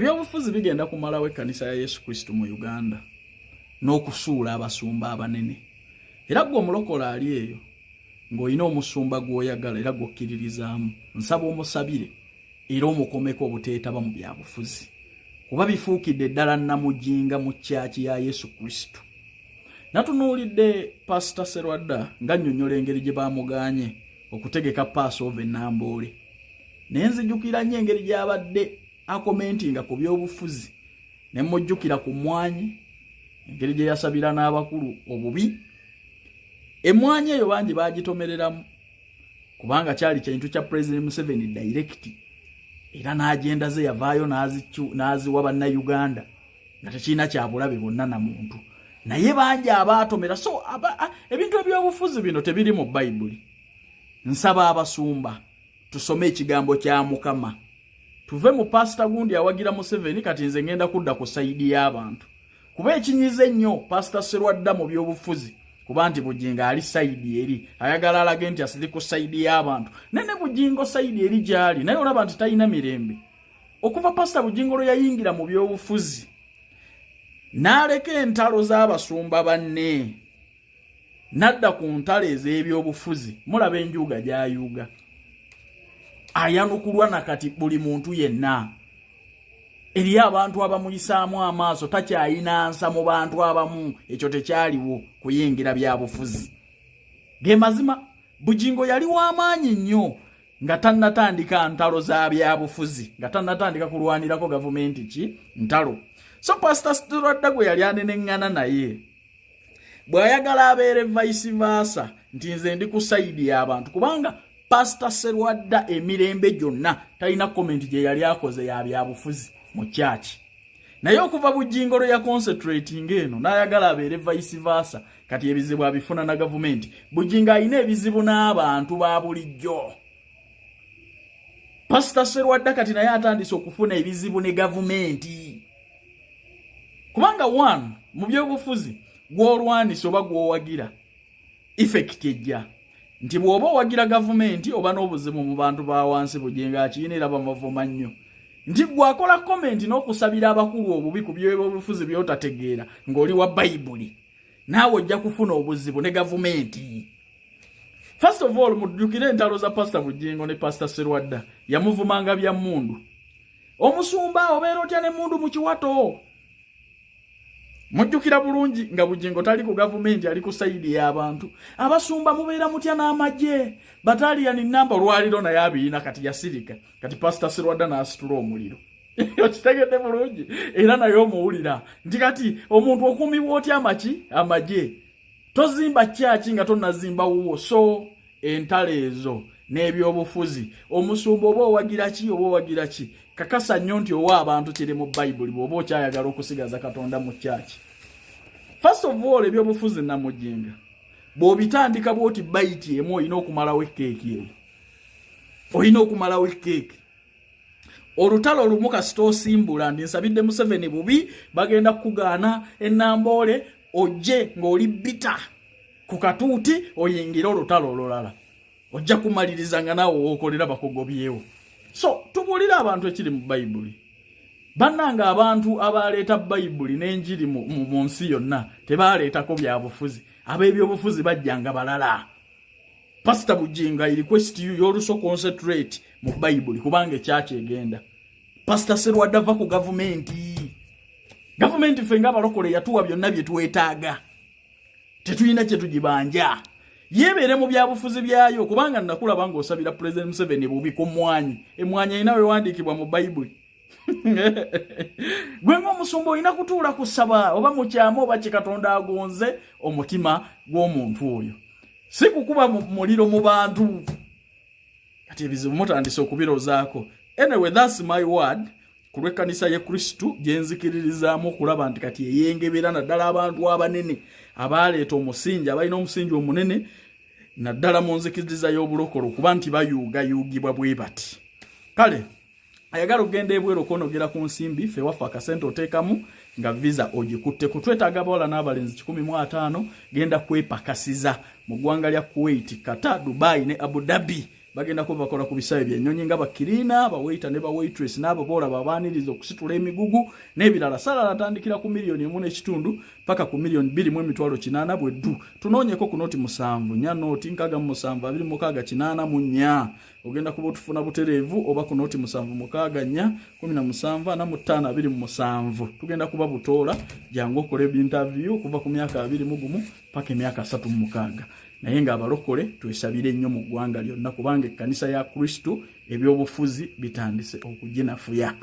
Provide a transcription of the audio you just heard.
Ebyobufuzi bigenda kumalawo ekkanisa ya Yesu Kristo mu Uganda n'okusuula abasumba abanene. Era gwe omulokola ali eyo ng'olina omusumba gw'oyagala era gw'okkiririzaamu, nsaba omusabire era omukomeko obuteetaba mu byabufuzi, kuba bifuukidde ddala nnamujinga mu kyaki ya Yesu Kristo. Natunuulidde Pasita Serwadda nga nnyonnyola engeri gye baamugaanye okutegeka Paasova e Namboole, naye nzijukira nnyo engeri gy'abadde akomentinga ku byobufuzi ne mujjukira ku mmwanyi, engeri gye yasabira n'abakulu obubi. Emmwanyi eyo bangi baagitomereramu kubanga kyali kintu kya President Museveni direct, era n'agenda ze yavaayo n'aziwa Bannayuganda nga tekirina kyabulabe bonna na muntu, naye bangi abaatomera. So ebintu ebyobufuzi bino tebiri mu Bayibuli. Nsaba abasumba tusome ekigambo kya Mukama, tuve mu pasita gundi awagira Museveni. Kati nze ngenda kudda ku side y'abantu, kuba ekinyiza ennyo Pasita Serwadda mu byobufuzi kuba nti Bugingo ali side eri, ayagala alage nti asiri ku side y'abantu, naye ne Bugingo side eri gy'ali naye olaba nti talina mirembe. Okuva Pasita Bugingo lwe yayingira mu byobufuzi n'aleka entalo z'abasumba banne n'adda ku ntalo ez'ebyobufuzi, mulaba enjuuga gy'ayuuga, ayanukulwa nakati buli muntu yenna. Eriyo abantu abamuyisaamu amaaso, takyayina nsa mu bantu abamu. Ekyo tekyaliwo kuyingira byabufuzi. Ge mazima, Bugingo yali w'amaanyi nnyo nga tannatandika ntalo za byabufuzi, nga tannatandika kulwanirako gavumenti ki ntalo. So Pasita Serwadda gwe yali aneneŋŋana naye bw'ayagala abeere vice versa, nti nze ndi ku side y'abantu, kubanga Pasita Serwadda emirembe gyonna talina comment gye yali akoze ya byabufuzi mu kyaki, naye okuva Bugingo lwe yaconcentrating eno n'ayagala abeere vice versa, kati ebizibu abifuna na gavumenti. Bugingo alina ebizibu n'abantu ba bulijjo. Pasita Serwadda kati naye atandise okufuna ebizibu ne gavumenti, kubanga one, mu byobufuzi gw'olwanisa oba gw'owagira, effect ejja nti bw'oba owagira gavumenti oba n'obuzibu mu bantu ba wansi. Bugingo akiyina era bamuvuma nnyo nti gwakola comment n'okusabira abakulu obubi ku byobufuzi by'otategeera ng'oli wa Bayibuli, naawe ojja kufuna obuzibu ne gavumenti. First of all, mujjukire entalo za Pasita Bugingo ne Pasita Serwadda. Yamuvumanga bya mmundu, omusumba obeera otya n'emmundu mu kiwato? Mujjukira bulungi nga Bugingo tali ku gavumenti, ali ku side y'abantu. Abasumba mubeera mutya n'amagye, bataliyani namba olwaliro? Naye abiyina kati yasirika. Kati Pasita Serwadda n'asitula omuliro, okitegedde bulungi, era naye omuwulira nti kati omuntu okuumibwa otya amaki amagye? Tozimba kyaki nga tonazimba wuwo? So entalo ezo n'ebyobufuzi, omusumba oba owagira ki oba owagira ki, kakasa nnyo nti owa abantu kiri mu Bayibuli bw'oba okyayagala okusigaza Katonda mu kyaki. First of all, ebyobufuzi namujinga bw'obitandika bw'oti bite emu, olina okumalawo ekeeki eyo, olina okumalawo ekeeki. Olutalo lumu kasita osimbula ndi nsabidde Museveni bubi, bagenda kukugaana enamboole, ojje ng'oli bita ku katuuti oyingire olutalo olulala, ojja kumaliriza nga naawe wookolera bakugobyewo. So tubuulire abantu ekiri mu Bayibuli. Bannanga, abantu abaleeta Bayibuli n'enjiri mu nsi yonna tebaleetako byabufuzi. Ab'ebyobufuzi bajjanga balala. Pasita Bugingo, I request you, you also concentrate mu Bayibuli, kubanga ekyaki egenda. Pasita Serwadda, va ku gavumenti. Gavumenti ffe ng'abalokole yatuwa byonna bye twetaaga, tetulina kye tugibanja. Yeebeere mu byabufuzi byayo, kubanga nakulaba ng'osabira President Museveni bubi ku mmwanyi. Emwanyi erina wewandiikibwa mu Bayibuli? Gwe ng'omusumba olina kutuula kusaba oba mukyama oba ki, Katonda agonze omutima gw'omuntu oyo, si kukuba muliro mu bantu. Kati ebizibu mutandise okubirozaako. Anyway, that's my word ku lw'ekkanisa ye Kristu gye nzikiririzaamu, okulaba nti kati eyengebera naddala abantu abanene abaleeta omusingi, abalina omusingi omunene naddala mu nzikiriza y'obulokolo, okuba nti bayuugayuugibwa bwe bati. Kale ayagala okugenda ebweru okwonogera ku nsimbi, ffe waffe akasente oteekamu nga visa ogikutte. Kutwetaaga abawala n'abalenzi 150, genda kwepakasiza mu ggwanga lya Kuwait, Qatar, Dubai ne Abu Dhabi. Bagenda kuba bakola ku bisaawe by'ennyonyi nga bakiriina, bawaiter ne bawaitress, n'abo boolaba abaaniriza okusitula emigugu n'ebirala. Salary atandikira ku 1.5 miliyoni paka ku 2,800,000 bwe ddu. Tunoonyeko ku 074 67 26 84, ogenda kuba otufuna butereevu, oba ku 076 4 17 45 27. Tugenda kuba butoola. Jangu okola interview okuva ku myaka 21 paka emyaka 36. Naye ng'abalokole twesabire nnyo mu ggwanga lyonna, kubanga ekkanisa ya Kristo ebyobufuzi bitandise okuginafuya.